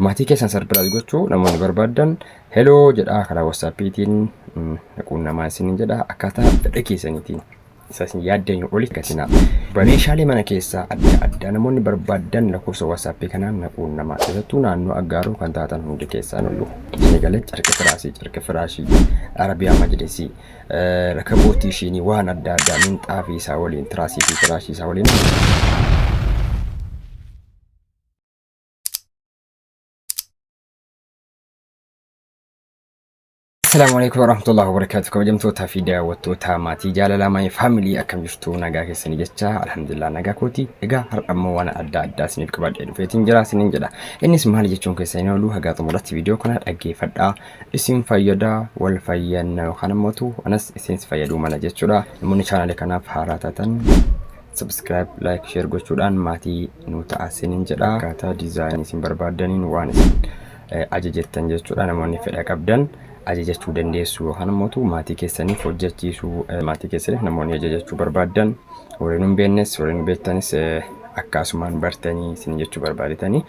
Maatii keessan sarpiraayis gochuu namoonni barbaaddan heloo jedhaa karaa WhatsAppiitiin quunnamaa isiniin jedha akkaataa fedha keessaniitiin isa isin yaaddanii oli gatinaa. Meeshaalee mana keessaa adda addaa namoonni barbaaddan lakkoofsa WhatsAppii kanaan na quunnamaa. Keessattuu naannoo Aggaaroo kan taatan hundi keessaan iyyuu. Isin galee carqi firaasii, carqi firaashii, Arabiyaa majlisii, rakabootii ishiinii waan adda addaa minxaafii isaa waliin, tiraasii fi firaashii isaa waliin. Assalaamu alaikum warahmatullahi wabarakatuh. Kabajamtootaa fi daawwattoota maatii jaalalaa my family akkam jirtu nagaa keessanii jecha alhamdulillah nagaa kooti. Egaa har'a immoo waan adda addaa isiniif qabadhee dhufeetiin jira isiniin jedha. Innis maali jechuun keessa hin oolu hagaa xumuratti viidiyoo kana dhaggeeffadhaa. Isin fayyada wal fayyanna yookaan immoo anas isinis fayyaduu mala jechuudha. Namoonni chaanaalii kanaaf haaraa taatan subscribe, like, share gochuudhaan maatii nu ta'a isiniin jedha. Akkaataa diizaayinii isin barbaaddaniin waan isin ajajettan jechuudha. Namoonni fedha qabdan ajajachuu dandeessu yookaan immoo maatii keessaniif hojjechiisuu maatii keessaniif namoonni ajajachuu barbaaddan warreen hin beeknes warreen beektanis akkasumaan bartanii isin jechuu barbaadetanii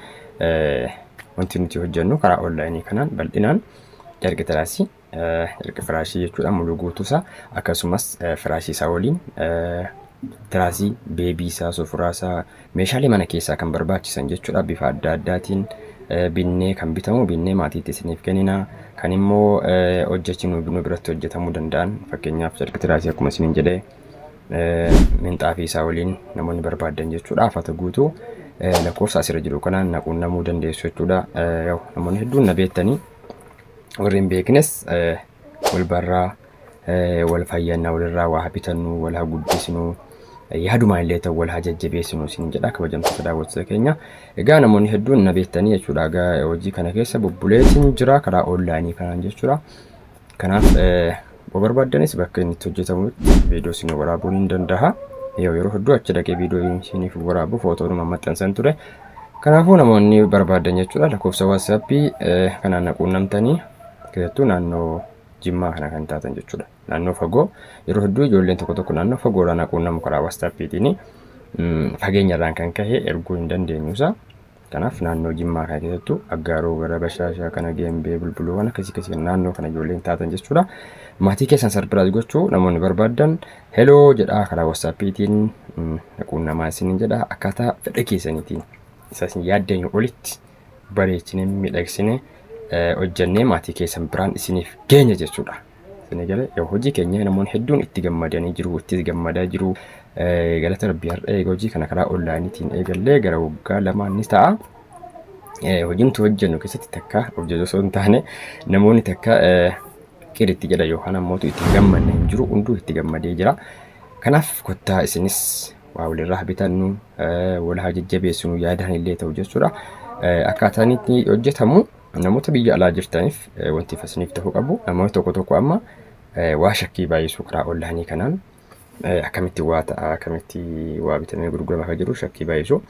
wanti nuti hojjennu karaa onlaayinii kanaan bal'inaan carqi tiraasii carqi firaashii jechuudha muluu guutuusaa akkasumas firaashii isaa waliin tiraasii beebii isaa sofuraa isaa meeshaalee mana keessaa kan barbaachisan jechuudha bifa adda addaatiin binnee kan bitamu binnee maatiitti isiniif kennina kan immoo hojjechi nu biratti hojjetamuu danda'an fakkeenyaaf carqi tiraasii akkuma isiniin jedhee minxaafii isaa waliin namoonni barbaadan jechuudha afata guutuu lakkoofsa asirra jiru kanaan na quunnamuu dandeessu jechuudha namoonni hedduun na beektanii warri hin beeknes wal barraa wal fayyanna walirraa waa bitannu wal haa guddisnu yaadumaan illee ta'u wal haa jajjabeessinu isin jedha kabajamtoota daawwattoota keenya. Egaa namoonni hedduun na beektanii jechuudha. Egaa hojii kana keessa bubbuleetiin jira karaa onlaayinii kanaan jechuudha. Kanaaf yoo barbaaddanis bakka inni itti hojjetamutti viidiyoo isin waraabuun hin danda'a. Yeroo hedduu achi dhaqee viidiyoo isiniif waraabu footoodhuma maxxansan ture. Kanaafuu namoonni barbaadan jechuudha lakkoofsa WhatsAppii kanaan na quunnamtanii keessattuu naannoo Jimmaa kana kan taatan jechuudha. Naannoo fagoo yeroo hedduu ijoolleen tokko tokko naannoo fagoodhaa na quunnamu karaa WhatsAppiitiin fageenya irraan kan ka'e erguu hin dandeenyusa. Kanaaf naannoo Jimmaa kana keessattuu Aggaaroo gara Bashaashaa kana Geembee Bulbuluu waan akkasii akkasii naannoo kana ijoolleen taatan jechuudha. Maatii keessan sarpiraayis gochuu namoonni barbaaddan heloo jedhaa karaa WhatsAppiitiin na quunnamaa isiniin jedha akkaataa fedha keessaniitiin isa isin yaaddanii olitti bareechinee miidhagsine hojjennee maatii keessan biraan isiniif geenya jechuudha. Isin galee yoo hojii keenya namoonni hedduun itti gammadanii jiru, itti gammadaa jiru. Galata Rabbii har'a eega hojii kana karaa onlaayiniitiin eegallee gara waggaa lamaan ni ta'a. Hojii nuti hojjennu keessatti takka of jajuu osoo hin taane namoonni takka qiritti jedha yookaan ammoo itti hin gammanne hin jiru hunduu itti gammadee jira. Kanaaf kottaa isinis waa walirraa haa bitannu, wal haa jajjabeessinu yaadaan illee ta'u jechuudha. Akkaataan itti hojjetamu namoota biyya alaa jirtaniif wanti isiniif ta'uu qabu namoonni tokko tokko amma waa shakkii baay'isuu karaa onlaayinii kanaan akkamitti waa ta'a akkamitti waa bitamee gurgurama akka jiru shakkii baay'isuu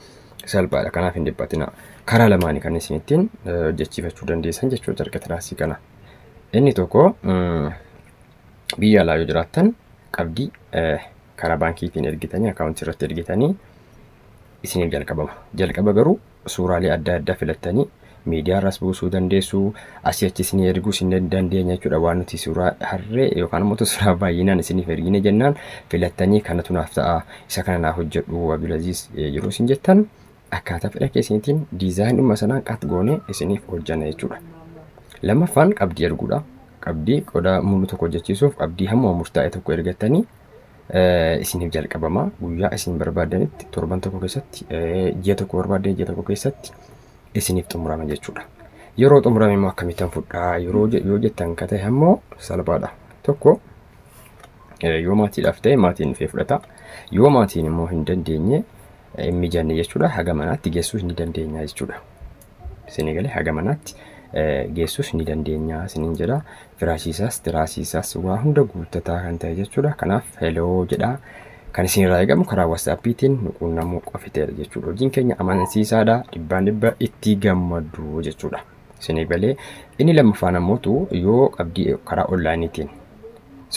salphaadha. Kanaaf hin dhiphatina. Karaa lamaanii kan isin ittiin hojjechiifachuu dandeessan jechuudha carqa tiraasii kana. Inni tokko biyya alaa yoo jiraattan qabdii karaa baankiitiin ergitanii akkaawuntii irratti ergitanii isiniif jalqabama. Jalqaba garuu suuraalee adda addaa filattanii miidiyaa irraas buusuu dandeessu asii achi isinii erguu isin dandeenya jechuudha waan nuti suuraa harree yookaan immoo suuraa baay'inaan isiniif ergine jennaan filattanii kanatu naaf ta'a isa kana naaf hojjedhu Abdulaziz yeroo isin jettan akkaataa fedha keessaniitiin diizaayinuma sanaan qat goone isiniif hojjanna jechuudha. Lammaffaan qabdii erguudha. Qabdii qodaa mul'u tokko hojjechiisuuf qabdii hamma murtaa'e tokko ergattanii isiniif jalqabama. Guyyaa isin barbaadanitti torban tokko keessatti ji'a tokko barbaaddan ji'a tokko keessatti isiniif xumurama jechuudha. Yeroo xumurame immoo akkamittan fudhaa yeroo yoo jettan ka ta'e ammoo salphaadha. Tokko yoo maatiidhaaf ta'e maatiin dhufee fudhata. Yoo maatiin immoo hin dandeenye hin mijanne jechuudha. Haga manaatti geessuus ni dandeenya jechuudha. Isinii galee haga manaatti geessuus ni dandeenya isiniin jedha. Firaashii isaas tiraasii isaas waa hunda guuttataa kan ta'e jechuudha. Kanaaf heloo jedha. Kan isin irraa eegamu karaa WhatsAppiitiin nu quunnamuu qofi ta'edha jechuudha. Hojiin keenya amansiisaadha. Dhibbaan dhibba itti gammaddu jechuudha. Isinii galee inni lammaffaan ammootu yoo qabdii karaa onlaayiniitiin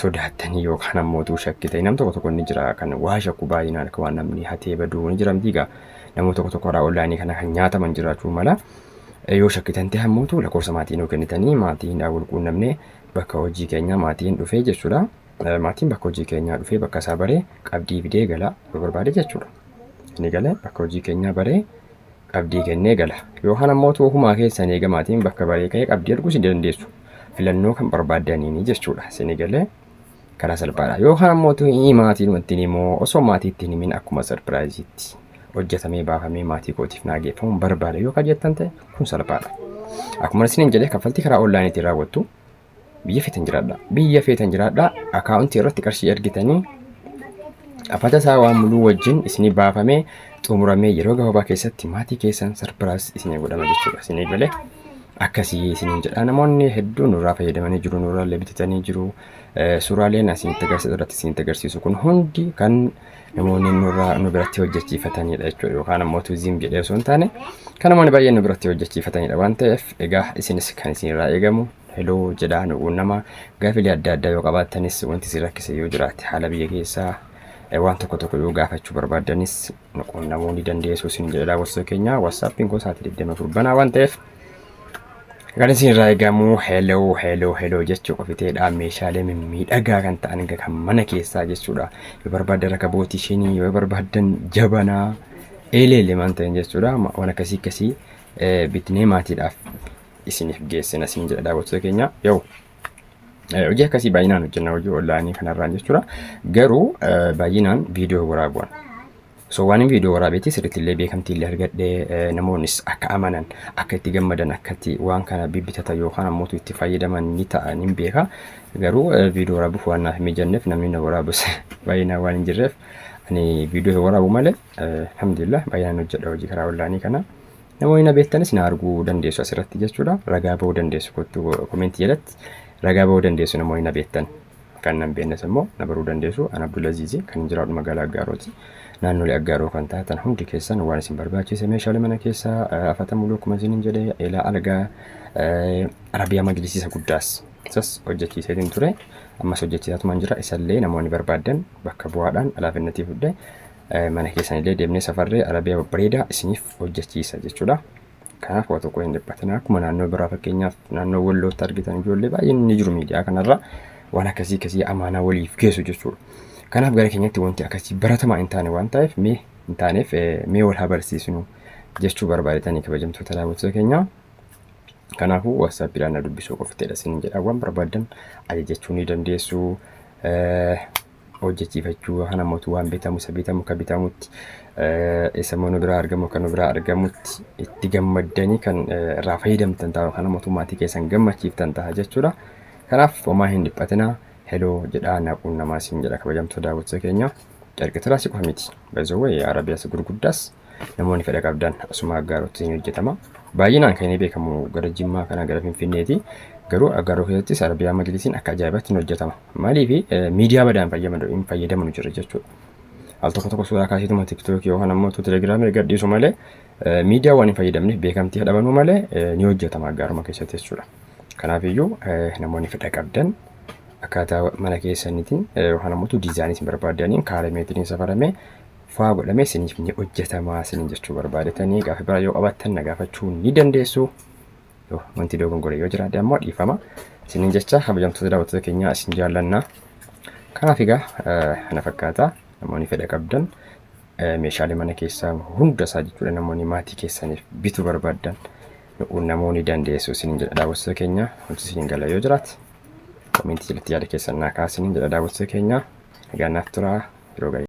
sodaattanii yookaan ammootu shakkitanii nam tokko tokko ni jira kan waa shakku baay'inaan akka waan namni hatee baduu ni jira miti egaa namoota tokko tokko karaa onlaayinii kana kan nyaataman jiraachuu mala. Yoo shakkitan ta'e ammoo lakkoofsa maatii nuu kennitanii maatiin wal quunnamnee bakka hojii keenyaa maatiin dhufee jechuudha. Maatiin bakka hojii keenyaa dhufee bakka isaa baree qabdii fidee gala yoo barbaade jechuudha. Inni galee bakka hojii keenyaa baree qabdii kennee gala. Yookaan ammoo ofumaa keessan eega maatiin bakka baree ka'ee qabdii arguus ni dandeessu. Filannoo kan barbaaddaniini jechuudha. Isin galee karaa salphaadha. Yookaan ammoo maatiin wanti immoo osoo maatiitti hin himin akkuma surprise-iitti hojjetamee baafamee maatii kootiif naa geeffamuun barbaada yoo kan jettan ta'e, kun salphaadha. Akkuma isiniin jedhee, kaffaltii karaa online-iitiin raawwattu. Biyya feetan jiraadha. Biyya feetan jiraadha. Account-ii irratti qarshii ergitanii afata isaa waan muluu wajjin isinii baafamee xumuramee yeroo gabaabaa keessatti maatii keessan surprise isinii godhama jechuudha. Isinii galee akkasii isiniin jedha. Namoonni hedduun nurraa fayyadamanii jiru, nurraa illee bitatanii jiru. Suuraaleen asinitti agarsiisu irratti isinitti agarsiisu kun hundi kan namoonni nurraa nu biratti hojjechiifatanidha jechuudha. Yookaan ammoo tuuziim jedhee osoo hin taane kan namoonni baay'een nu biratti hojjechiifatanidha waan ta'eef, egaa isinis kan isinirraa eegamu hello jedhaa nu quunnama. Gaafilee adda addaa yoo qabaattanis, wanti isin rakkise yoo jiraate, haala biyya keessaa waan tokko tokko yoo gaafachuu barbaaddanis nu quunnamuu ni dandeessu isin jedha daawwattoota keenya. WhatsAppiin koo sa'aatii 24 banaa waan ta'eef, kan isin irraa eegamu hello, hello, hello jechuu qofiteedha. Meeshaalee mimmiidhagaa kan ta'an kan mana keessaa jechuudha. Yoo barbaaddan rakabootii shinii, yoo barbaaddan jabanaa, eelee maan ta'an jechuudha. Waan akkasii akkasii bitnee maatiidhaaf isiniif geessina isin jedha daawwattoota keenya. Yoo hojii akkasii baay'inaan hojjenna, hojii online-ii kanarraan jechuudha. Garuu baay'inaan viidiyoo waraabuun. So waan viidiyoo waraabeetti sirriitti illee beekamtii illee argadhee, namoonnis akka amanan, akka itti gammadan, akka itti waan kana bibbitatan yookaan ammoo itti fayyadaman ni ta'a ni beeka. Garuu viidiyoo waraabuuf waan naaf hin mijanneef, namni na waraabus baay'inaan waan hin jirreef, ani viidiyoo hin waraabu malee, alhamdulillah, baay'inaan hojjedha hojii karaa online-ii kana. Namoonni na beektanis na arguu dandeessu asirratti jechuudha. Ragaa ba'uu dandeessu, kottu comment-ii jalatti ragaa ba'uu dandeessu namoonni na beektan. Kan nan beeknes immoo na baruu dandeessu. An Abdulaziizi, kan jiraadhu magaalaa Aggaarooti. Naannolee Aggaaroo kan taatan hundi keessan waan isin barbaachise, meeshaalee mana keessaa, afata muluu akkuma isiniin jedhee, eelaa algaa, arabiyaa majlisiisa guddaas isas hojjechiiseetiin ture. Ammas hojjechiisaatumaan jira. Isallee namoonni barbaaddan bakka bu'aadhaan alaafinnatii fudhee mana keessan illee deemnee safarree arabiyaa babbareedaa isiniif hojjechiisa jechuudha. Kanaaf waa tokko hin dhiphatina. Akkuma naannoo biraa, fakkeenyaaf naannoo Wallootti argitan, ijoollee baay'een ni jiru miidiyaa kanarra waan akkasii akkasii amaanaa waliif geessu jechuudha. Kanaaf gara keenyatti wanti akkasii baratamaa hin taane waan ta'eef, mee hin taaneef mee wal haa barsiisnu jechuu barbaadetanii, kabajamtoota daawwattoota keenyaa. Kanaafuu WhatsAppiidhaan na dubbisuu qofattedha isin jedha. Waan barbaaddan ajajachuu ni dandeessu. Hojjechiifachuu yookaan ammoo waan bitamu isa bitamu akka bitamutti, isa immoo nu biraa argamu akka nu biraa argamutti itti gammaddanii kan irraa fayyadamtan ta'a yookaan ammoo maatii keessan gammachiiftan ta'a jechuudha. Kanaaf homaa hin dhiphatinaa, hello jedhaa na quunnamaa isin jedha, kabajamtoota daawwattoota keenya. Carqi tiraasii qofa miti. Baay'ee arabiyaas gurguddaas namoonni fedha qabdan asuma Aggaarotti ni hojjetama. Baay'inaan kan inni beekamu gara Jimmaa kana, gara Finfinneeti. Garuu Aggaaroo keessattis arabiyaa majlisiin akka ajaa'ibaatti ni hojjetama. Maaliif miidiyaa badaan hin fayyadamnu jira jechuudha. Al tokko tokko suuraa kaasiituma TikTok-ii yookaan ammoo Telegramii gadhiisu malee, miidiyaa waan hin fayyadamneef beekamtii dhabanuu malee, ni hojjetama Aggaaruma keessatti jechuudha. Kanaafiyyuu namoonni fedha qabdan akkaataa mana keessaniitiin yookaan ammoo design-ii isin barbaaddaniin kaaree meetiriin safaramee faa godhamee isiniif ni hojjetamaa isiniin jechuu barbaadetanii, gaafa biraa yoo qabaattan na gaafachuu ni dandeessu. Wanti dogongore yoo jiraate ammoo dhiifama isiniin jecha, kabajamtoota daawwattoota keenyaa, isin jaallannaa. Kanaaf egaa kana fakkaata. Namoonni fedha qabdan meeshaalee mana keessaa hunda isaa jechuudha, namoonni maatii keessaniif bituu barbaaddan namoonni dandeessu isiniin jedha daawwattoota keenya. Wanti isiniin gala yoo jiraate comment-ii jalatti yaada keessan naa kaasiniin jedha daawwattoota keenya. Nagaan naaf turaa, yeroo gaarii.